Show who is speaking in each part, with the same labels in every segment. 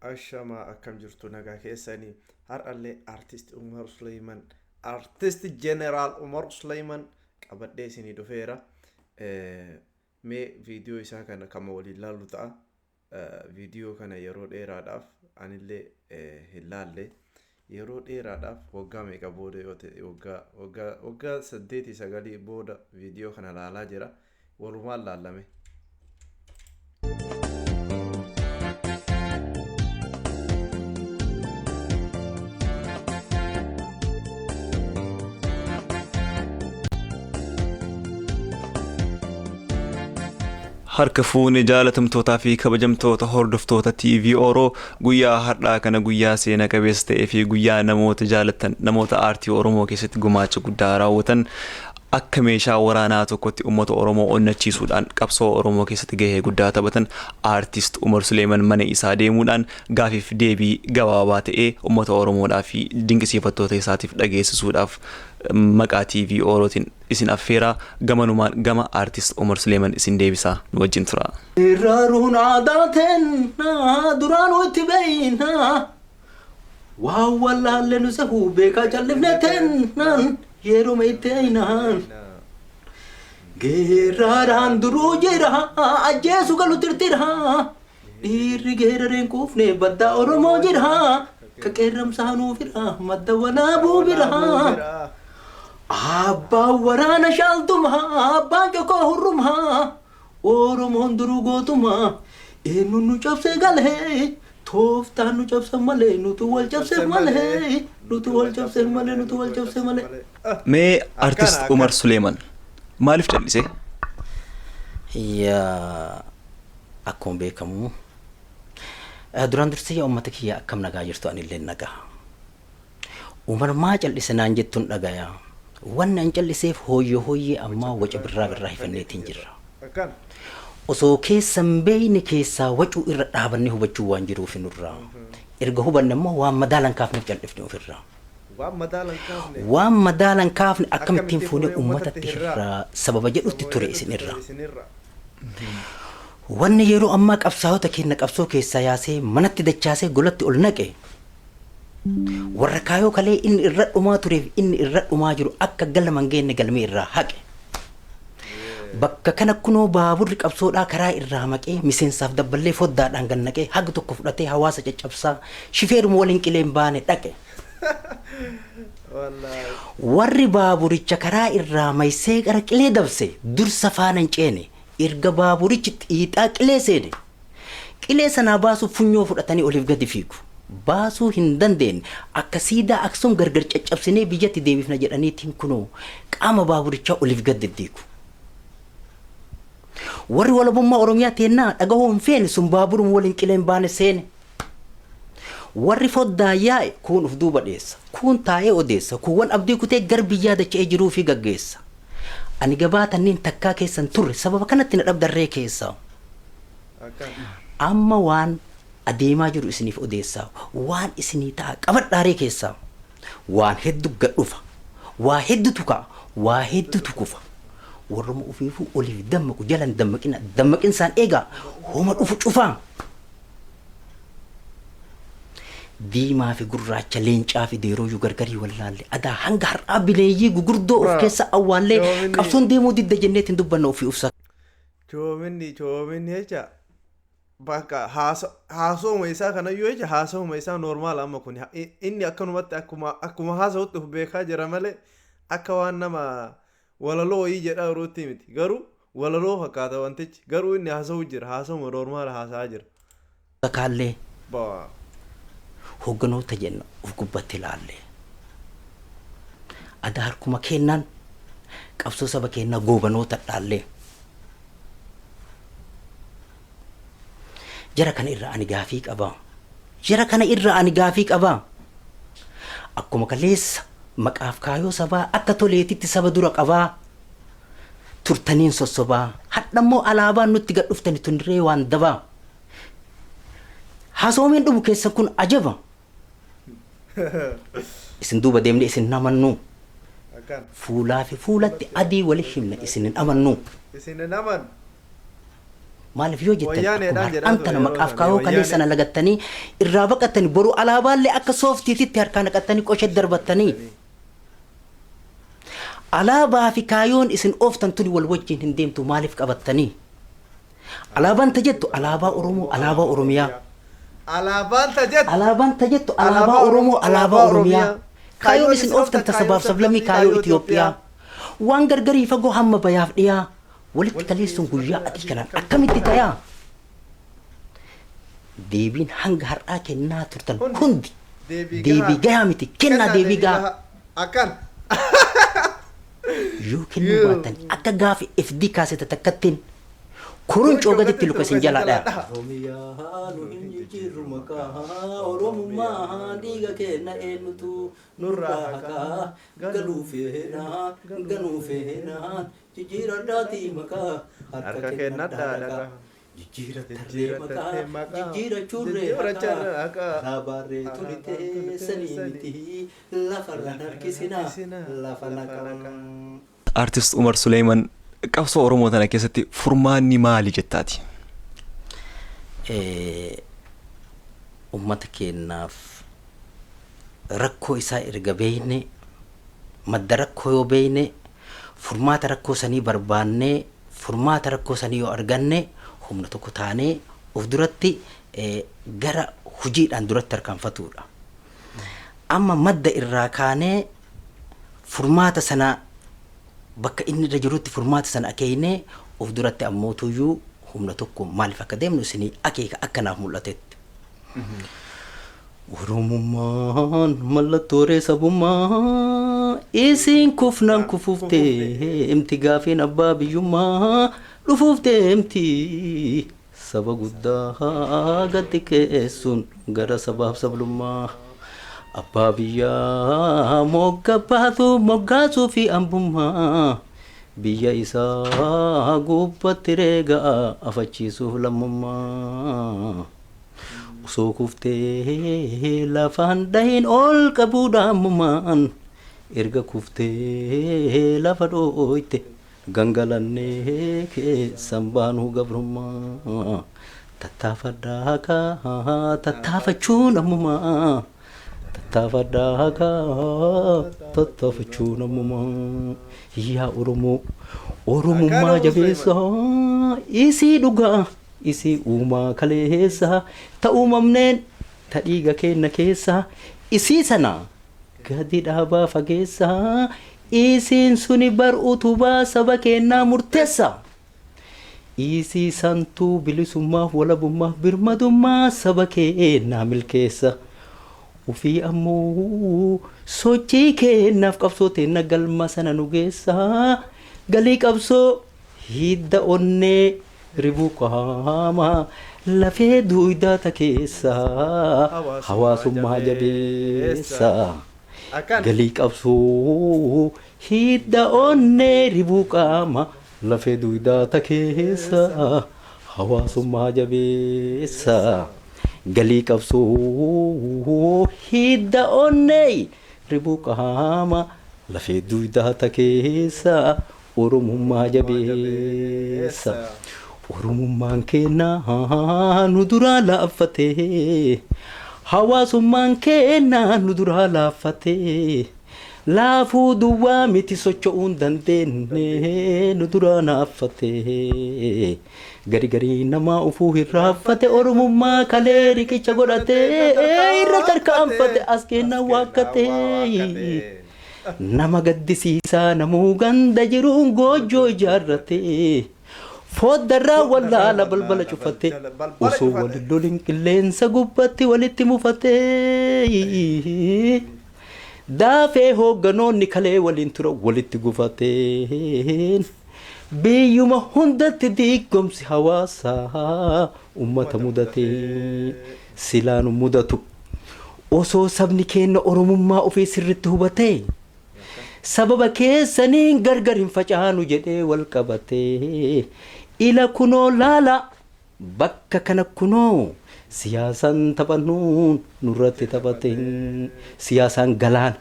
Speaker 1: Ashamaa, akkam jirtu? Nagaa keessanii? Har'allee Artist Umar Suleyman, Artist Jeneraal Umar Suleyman qabadhee isinii dhufeera. Mee viidiyoo isaa kana kama waliin laallu ta'a. Viidiyoo kana yeroo dheeraadhaaf anillee hin laalle. Yeroo dheeraadhaaf, waggaa meeqa booda yoo ta'e, waggaa 8, 9 booda viidiyoo kana laalaa jira. Walumaan laallame.
Speaker 2: Harka fuune, jaalatamtootaa fi kabajamtoota hordoftoota TV Oro, guyyaa har'aa kana guyyaa seena qabeessa ta'ee fi guyyaa namoota jaalatan, namoota aartii Oromoo keessatti gumaacha guddaa raawwatan, akka meeshaa waraanaa tokkotti uummata Oromoo onnachiisuudhaan qabsoo Oromoo keessatti gahee guddaa taphatan, Aartist Umar Suleeman mana isaa deemuudhaan gaafiif deebii gabaabaa ta'ee uummata Oromoodhaa fi dinqisiifattoota isaatiif dhageessisuudhaaf maqaa TV Orootiin isin affeeraa. Gamanumaan gama Aartist Umar Suleeman isin deebisaa, nu wajjin tura.
Speaker 3: Irraaruun aadaa teennaa duraanuu itti beeynaa, waan wallaalle nu sehuu beekaa callifne teennaan yeruma itti eeynaan. Geerraaraan duruu jira, ajjeesu galu tirtira, dhiirri geerareen kuufne baddaa Oromoo jira, ka qeerramsaa nuufira madda walaabuu bira. Abbaan waraana shaaltuma, abbaan cokoo hurruma, Oromoon duruu gootuma, eenyuun nu cabsee galee? Tooftaan nu cabsan malee, nutu wal cabse malee, nutu wal cabse malee, nutu wal cabse malee.
Speaker 2: Mee Artist Umar Suleeman maaliif callise?
Speaker 4: Yaa, akkuma beekamu, duraan dursee yaa uummata kiyya, akkam nagaa jirtu? Anillee nagaa. Umar maa callise naan jettuun dhagaya. Wanni an calliseef hooyyee hooyyee ammaa waca birraa birraa hifanneetiin jirra.
Speaker 1: Akkana.
Speaker 4: Osoo keessan beeyne keessaa wacuu irra dhaabannee hubachuu waan jiruufi nurraa. Erga hubanne immoo waan madaalan kaafneef callifne ofirraa.
Speaker 1: Waan madaalan kaafne.
Speaker 4: Waan madaalan kaafne akkamittiin
Speaker 1: akkamittiin
Speaker 4: fuunee
Speaker 1: fuunee
Speaker 4: uummatatti
Speaker 1: uummatatti hirraa
Speaker 4: hirraa sababa jedhutti
Speaker 1: sababa
Speaker 4: ture
Speaker 1: jedhutti
Speaker 4: isin
Speaker 1: ture
Speaker 4: irraa.
Speaker 1: isinirra.
Speaker 4: Wanni yeroo ammaa qabsaa'ota keenya qabsoo keessaa yaasee manatti dachaasee golatti ol naqe, warra kaayoo kalee inni irra dhumaa tureef inni irra dhumaa jiru akka galma hin geenye galmee irraa haqe. Bakka kana kunoo baaburri qabsoodhaa karaa irraa maqee, miseensaaf dabballee foddaadhaan gad naqee, haga tokko fudhatee hawaasa caccabsaa shifeeruma waliin qileen baane dhaqe.
Speaker 1: Wallaahi.
Speaker 4: Warri baaburicha karaa irraa maysee gara qilee dabse dursa faana hin ceene, erga baaburichi xiixaa qilee seene. Qilee sanaa baasuuf funyoo fudhatanii oliif gadi fiigu. Baasuu hin dandeenye. Akka siidaa Aksum gargar caccabsinee biyyatti deebifna jedhaniitiin kunoo qaama baaburichaa oliif gad diddiigu. Warri walabummaa Oromiyaa teennaa dhagahuu hin feene sun baaburuma waliin qileen baane seene. Warri foddaa yaa'e kuun uf duuba dheessa. Kuun taa'ee odeessa. Kuuwwan abdii kutee gar biyyaa dacha'ee jiruu fi gaggeessa. Ani gabaa tanniin takkaa keessan turre, sababa kanatti na dhabdarree keessa.
Speaker 1: Akkana.
Speaker 4: Amma waan adeemaa jiru isiniif odeessaa. Waan isinii ta'a qabadhaaree keessaa. Waan heddu gad dhufa. Waa heddutu ka'a. Waa heddutu kufa. Warruma ofiifuu oliif dammaqu jalan dammaqina. Dammaqinsaan eegaa homa dhufu cufaa. Diimaa fi gurraacha, leencaa fi deerooyyuu gargarii wallaalle. Adaa hanga har'aa bineeyyii gugurdoo of
Speaker 1: Bra.
Speaker 4: keessa awwaallee
Speaker 1: Yoominni
Speaker 4: qabsoon deemuu didda jenneetiin dubbanna ofii ufsa.
Speaker 1: Choominni jecha bakka haasawuma isaa kanayyuu jecha, haasawuma isaa normal. Amma kun inni akkanumatti akkuma haasawutti of beekaa jira malee akka waan nama walaloo wayii jedhaa yerootti miti. Garuu walaloo fakkaata wantichi, garuu inni haasawuu jira, haasawuma normal haasa'aa jira.
Speaker 4: Kaallee
Speaker 1: Ba.
Speaker 4: hoogganoota jenna of gubbatti ilaalle. Adaa harkuma kennaan qabsoo saba kennaa goobanoota dhaallee. Jara kana irra ani gaafii qabaa. Jara kana irra ani gaafii qabaa. Akkuma kaleessa maqaaf kaayoo sabaa akka toleetitti saba dura qabaa turtaniin sossobaa. Hadhammoo alaabaan nutti gad dhuftani tundiree waan dabaa. Hasoomeen dhumu keessan kun ajaba. Isin duuba deemnee isin hin amannu.
Speaker 1: Akkana.
Speaker 4: Fuulaa fi fuulatti adii wali himna, isin hin amannu.
Speaker 1: Isin hin amanu.
Speaker 4: Maaliif yoo jettan
Speaker 1: Wayyaaneedhaan
Speaker 4: akkuma
Speaker 1: jedhaa
Speaker 4: har'aan
Speaker 1: ture
Speaker 4: tana
Speaker 1: yeroo
Speaker 4: maqaaf
Speaker 1: sana,
Speaker 4: kaayoo kalee
Speaker 1: wayyaanee.
Speaker 4: sana lagattanii irraa baqattanii, boru alaabaallee akka sooftiititti harkaa naqattanii qoshee darbattanii. Alaabaa fi kaayoon isin ooftan tuni wal wajjin hin deemtu, maaliif qabattanii? Alaabaan ta jettu alaabaa Oromoo, alaabaa Oromiyaa.
Speaker 1: Alaabaan ta jettu.
Speaker 4: Alaabaan ta jettu alaabaa Oromoo, alaabaa Oromiyaa. Kaayoon isin ooftan ta sabaaf sablammii kaayoo Itoophiyaa. Waan gargarii fagoo hamma bayaaf dhiyaa. Walitti kaleessuun guyyaa adii kanaan akkamitti tayaa? Deebiin hanga har'aa kennaa turtan hundi deebii gahaa miti, kennaa deebii gahaa.
Speaker 1: Akkan.
Speaker 4: Yoo kennuu baattan akka gaafa FD kaasete takkattiin koruncoo gaditti luka isin jalaa dhaya.
Speaker 3: Oromiyaa nu hin jijjiirru maqaa, Oromummaa dhiiga keenna eenyutu nurraa haqaa, galuu feenaa ganuu feenaa jijjiiradhaatii maqaa
Speaker 1: Harka kennadhaa dhaqaa.
Speaker 3: Jijjiirattarree maqaa, jijjiirachuurree haqaa, alaabaarree tolitee sanii miti, lafarraan harkisinaa lafa naqaa.
Speaker 2: Artist Umar Suleeman, qabsoo Oromoo tana keessatti furmaanni maali jettaati?
Speaker 4: Ummata keenyaaf rakkoo isaa erga beeyne, madda rakkoo yoo beeyne, furmaata rakkoo sanii barbaannee, furmaata rakkoo sanii yoo arganne, humna tokko taanee of duratti gara hojiidhaan duratti harkaanfatuudha. Amma madda irraa kaanee furmaata sana bakka inni irra jirutti furmaata sana akeeknee of duratti ammootuyyuu humna tokko maaliif akka deemnu isinii akeeka akkanaaf mul'atetti.
Speaker 3: Oromummaan mallattoo sabummaa, isiin kufnaan kufuuf deemti, gaafiin abbaa biyyummaa dhufuuf deemti, saba guddaa gadi keessuun gara sabaaf sablummaa abbaa biyyaa mogga baatu moggaasuu fi ambummaa biyya isaa gubbatti reegaa afachiisuuf lammummaa. Osoo kuftee lafaan dhahin ol qabuudhaan mumaan, erga kuftee lafa dhooyte gangalannee keessan baanuu gabrummaa. Tattaafadhaa kaa, tattaafachuun ammumaa, tattaafadhaa kaa, tattaafachuun ammumaa. Yaa Oromoo, Oromummaa jabeessaa, isii dhugaa, isii uumaa kaleessa ta uumamneen ta dhiiga keenna keessa, isii sana gadi dhaabaa fageessa, isiin suni bar utubaa saba keennaa murteessa. Isii santuu bilisummaaf, walabummaaf, birmadummaa saba keennaa milkeessa. Ufii ammoo sochii keennaaf qabsoo teenna galma sana nu geessa. Galii qabsoo hidda onnee ribuu qaamaa lafee duudaa ta keessa hawaasummaa jabeessa.
Speaker 1: Akkan.
Speaker 3: Galii qabsoo hidda onnee ribuu qaama lafee duudaa ta keessa hawaasummaa jabeessa. Galii qabsoo hidda onnee ribuu qaama lafee duudaa ta keessa Oromummaa jabeessa. Oromummaan keenna nu duraa laaffatee, hawaasummaan keenna nu duraa laaffatee, laafuu duwwaa miti, socho'uu hin dandeenye, nu duraa naaffatee, gari garii namaa ufuu hirraaffate, Oromummaa kalee riqicha godhatee irra tarkaanfate, as kenna waakkatee. Nama gaddisiisaa, namuu ganda jiruun goojjoo ijaarratee foddarraa wallaala balbala cufate, osoo walin lolin qilleensa gubbatti walitti mufatee, daafee hoogganoonni kalee waliin tura walitti gufateen, biyyuma hundatti diigomsi hawaasaa ummata mudatee silaan mudatu osoo sabni keenya Oromummaa ofii sirritti hubatee, sababa keessaniin gargar hin facaanu jedhee wal qabatee, ila kunoo laala bakka kana kunoo siyaasaan taphannuun nurratti taphate, siyaasaan galaana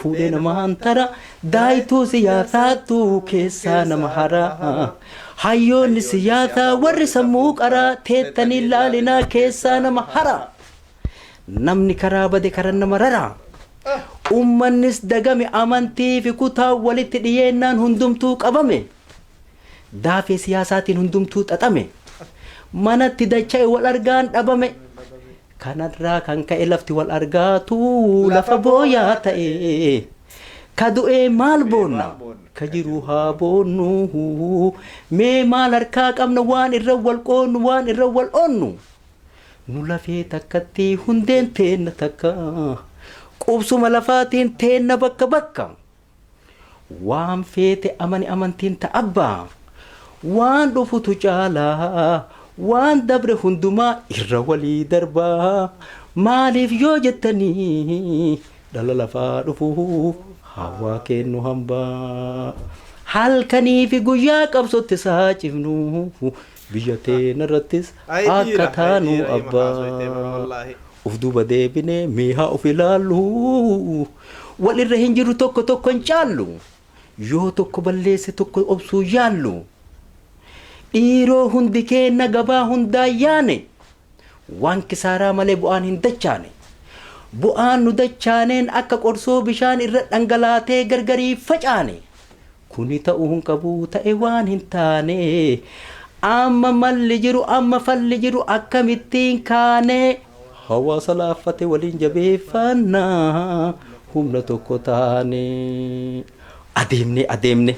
Speaker 3: fuudhee namaan tara, daayituu siyaasaatu keessaa nama hara. Hayyoonni siyaasaa warri sammuu qaraa teettanii laalinaa keessaa nama hara. Namni karaa bade karaa nama rara. Uummannis dagame amantii fi kutaa walitti dhiyeennaan hundumtuu qabame. Daafee siyaasaatiin hundumtuu xaxame. Manatti dacha'e wal argaan dhabame. Kanarraa kan ka'e lafti wal argaatu lafa booyaa ta'e. Ka du'ee maal boonna? Ka jiru haa boonnu. Mee maal harkaa qabna waan irra wal qoonnu, waan irra wal oonnu. Nu lafee takkatti hundeen teenna takka. Qubsuma lafaatiin teenna bakka bakka. Waan feete amani amantiin ta'abbaa. Waan dhufutu caalaa. Waan dabre hundumaa irra walii darbaa. Maaliif yoo jettanii dhala lafaa dhufuuf hawaa kennu hambaa. Halkanii fi guyyaa qabsootti saacifnu, biyya teena irrattis
Speaker 1: Ay
Speaker 3: akka
Speaker 1: dhiira, ay
Speaker 3: taanu
Speaker 1: dhiira, ima
Speaker 3: abbaa.
Speaker 1: haasoyte wallaahi.
Speaker 3: Uf duuba deebinee miihaa of ilaallu. Wal irra hin jiru, tokko tokko hin caallu. Yoo tokko balleesse tokko obsuu yaallu. Dhiiroo hundi keenna gabaa hundaa yaane. Waan kisaaraa malee bu'aan hin dachaane. Bu'aan nu dachaaneen akka qorsoo bishaan irra dhangalaatee gargarii facaane. Kuni ta'uu hin qabu, ta'e waan hin taane. Amma malli jiru, amma falli jiru, akkamittiin kaane. Hawaasa laaffate waliin jabeeffannaa, humna tokko taane. Adeemne adeemne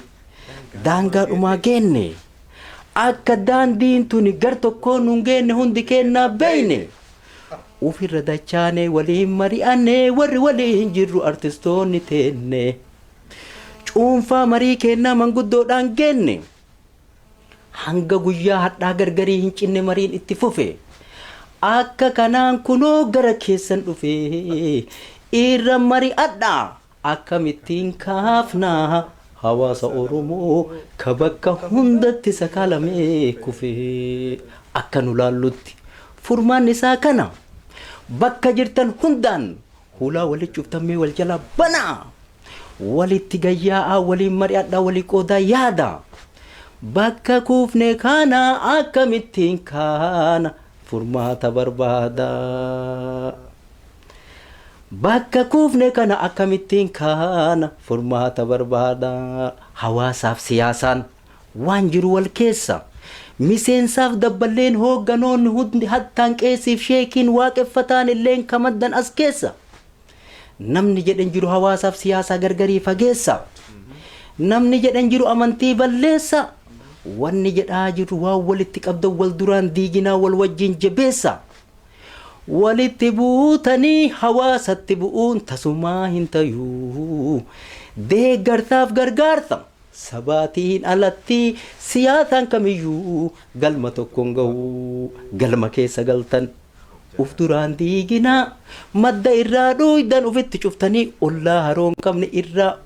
Speaker 3: daangaa dhumaa geenne. Akka daandiin tuni gar tokkoon nun geenne hundi kennaa beeyne. Ufirra dachaane waliin mari'anne, warri waliin jirru artistoonni teenne. Cuunfaa marii kennaa manguddoodhaan geenne. Hanga guyyaa hadhaa gargarii hin cinne mariin itti fufe. Akka kanaan kunoo gara keessan dhufe, irra mari'adhaa, akkamittiin kaafnaa hawaasa Oromoo ka bakka hundatti sakaalamee kufe. Akka nu laallutti furmaanni isaa kana: bakka jirtan hundaan hulaa walitti cuftamee wal jalaa banaa, walitti gayyaa'aa, waliin mari'adhaa, walii qoodaa yaada. Bakka kuufne kana akkamittiin kaana, furmaata barbaada. Bakka kuufne kana akkamittiin kaana, furmaata barbaada. Hawaasaaf siyaasaan waan jiru wal keessa. Miseensaaf dabballeen, hoogganoonni hundi, hattaan qeessiif sheekiin waaqeffataan illeen kamaddan as keessa. Namni jedhan jiru hawaasaaf siyaasaa gargarii fageessa. Namni jedhan jiru amantii balleessa. Wanni jedhaa jiru waan walitti qabdan wal duraan diiginaa, wal wajjin jabeessa. Walitti buutanii hawaasatti bu'uun tasumaa hin tayuu. Deeggarsaaf gargaarsa sabaatiin alatti siyaasaan kamiyyuu galma tokkoon gahu. Galma keessa galtan uf duraan diiginaa, madda irraa dhuuydan ufitti cuftanii, ollaa haroo hin qabne irraa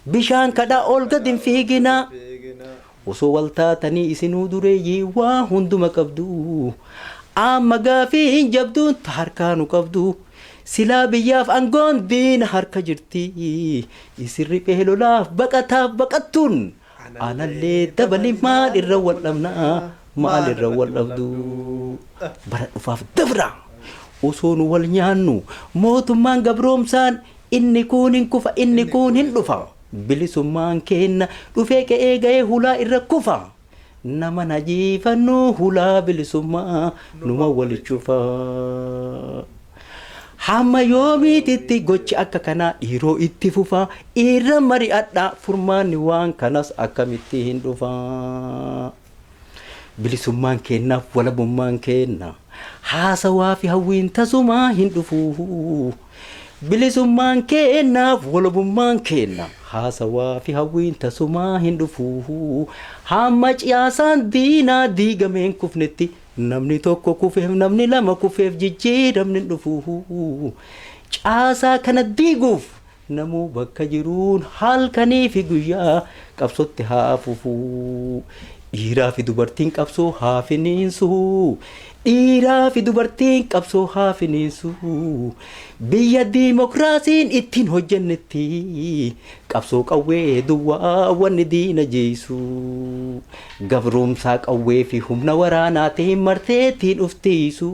Speaker 3: bishaan kadhaa ol gad hin fiiginaa. Osoo wal taatanii isinuu dureeyyii waa hunduma qabdu. Amma gaafii hin jabduun ta harkaa nu qabdu. Silaa biyyaaf aangoon diina harka jirti. Isin riphee lolaaf baqataaf baqattuun. Anallee dabali, maal irra wal dhabnaa, maal irra wal dhabdu? Bara dhufaaf dabra. Osoo nu wal nyaannu mootummaan gabroomsaan inni kun hin kufa, inni kun hin dhufa. Bilisummaan kenna dhufee qe'ee ga'ee hulaa irra kufa. Nama najiifannu hulaa bilisummaa numa wali cufa. Hamma yoomiititti gochi akka kanaa dhiiroo itti fufa? Irra mari'adha, furmaanni waan kanas akkamitti hin dhufa? Bilisummaan kennaaf walabummaan kenna haasawaa fi hawwiin tasumaa hin dhufu. Bilisummaan kennaaf walabummaan kenna haasawaa fi hawwiin tasumaa hin dhufu. Hamma ciyaasaan diinaa diigameen kufnetti, namni tokko kufeef, namni lama kufeef jijjiiramni hin dhufu. Caasaa kana diiguuf namuu bakka jiruun halkanii fi guyyaa qabsootti haa fufu.
Speaker 4: Dhiiraa fi dubartiin qabsoo haa finiinsu. Dhiiraa fi dubartiin qabsoo haa finiinsu. Biyya diimokiraasiin ittiin hojjennetti qabsoo qawwee duwwaa wanni diina jeesu. Gabroomsaa qawwee fi humna waraanaatiin marteettiin uftiisu.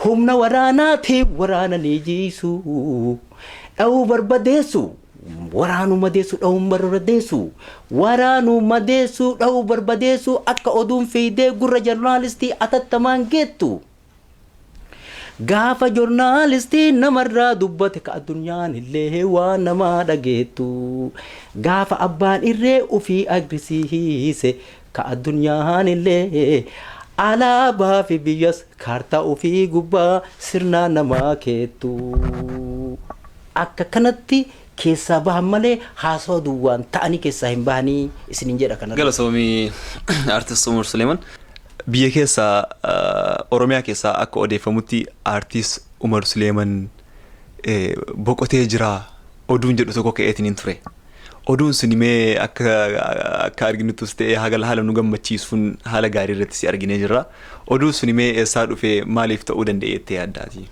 Speaker 4: Humna waraanaatiin waraana ni jiisu. Dha'uu barbadeessu. Waraanuu madeessu, dha'uun barbadeessu. Waraanuu madeessu, dha'uu barbadeessu, akka oduun fiidee gurra joornaalistii atattamaan geettu. Gaafa joornaalistii namarraa dubbate ka addunyaan illee waan namaa dhageettu. Gaafa abbaan irree ufii agarsiise ka addunyaan illee alaabaa fi biyyas kaartaa ofii gubbaa sirnaa namaa keettu. Akka kanatti keessaa bahan malee haasawa duwwaan ta'anii keessaa hin bahanii isinin jedha kanarra.
Speaker 2: Galatoomii, Aartist Umar Suleeman. Biyya keessaa, Oromiyaa keessaa akka odeeffamutti Aartist Umar Suleeman boqotee jira oduun jedhu tokko ka'eetiin hin ture. Oduun sun mee akka arginuttus ta'ee haala haala nu gammachiisuun haala gaarii irratti si arginee jirra. Oduun sun mee eessaa dhufee, maaliif ta'uu danda'e jettee yaaddaati?